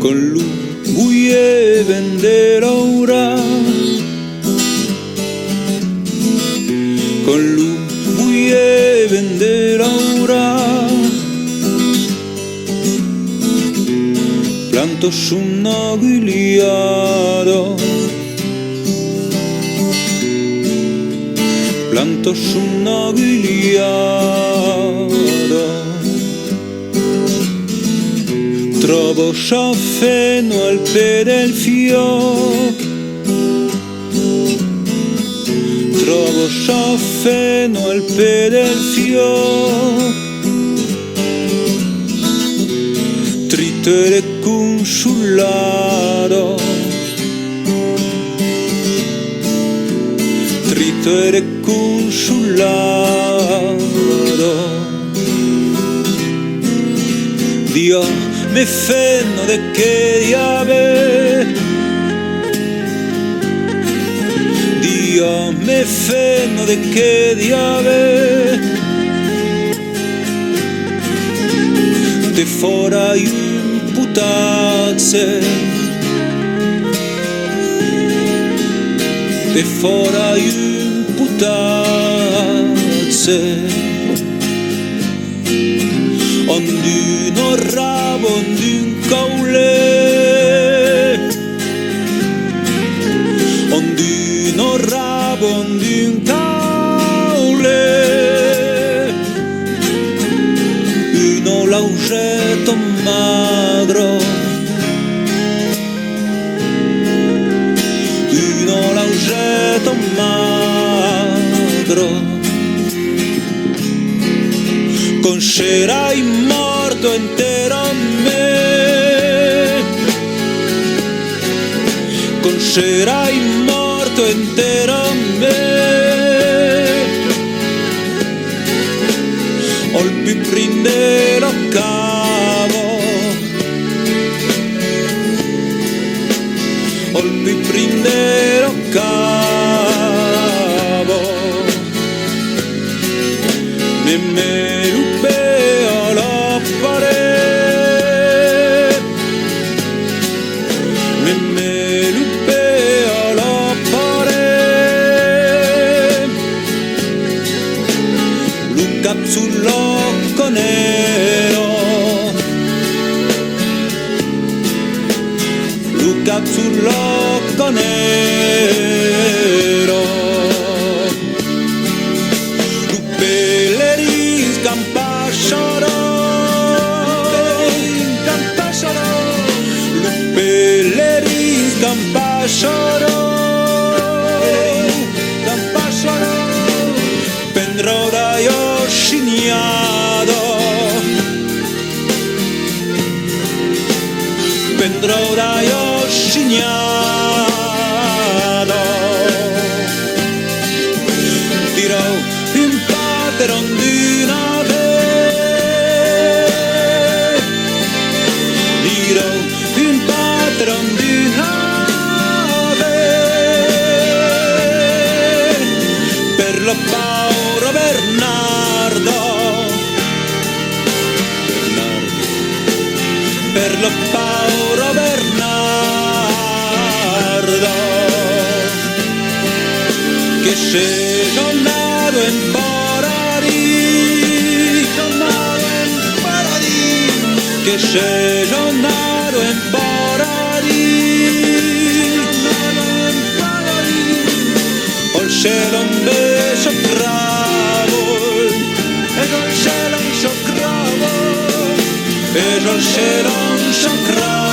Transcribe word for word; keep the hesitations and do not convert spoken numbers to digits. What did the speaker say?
Quand lo boier ven de laurar, quand lo boier ven de laurar, planta son agulhada, planta son agulhada. Tròba sa femna al pè del fiòc, tròba sa femna al pè del fiòc, trista e desconsolada, trista e desconsolada. Diga-me, femna, de qué diable, diga-me, femna, de qué diable te farai un potatge, te farai un potatge, amb una raba, amb un caulet, amb una raba, amb un caulet, una lauseta magra, una lauseta magra. Quand serai mòrt, enterra-me, quand serai mòrt, enterra-me al pus prim de la cava, al pus prim de la cava. Me met lo pè a la paret, me met lo pè a la paret, lo cap sus la canèla, lo cap sus la canèla. Lo pelerin qu'an passarà, lo pelerin qu'an passarà, qu'an passarà, pendrà d'aiga signada, pendrà d'aiga signada. Tirau un patron d'una vez, tirau un patron d'una vez per la paura Bernarda, Bernarda, per la paura Bernarda, que seja anada en paradís, anada en paradís, que seja anada en paradís, anada en paradís. Al cèl onde sacrava, es al cèl on sacrava, es al cèl on sacrava.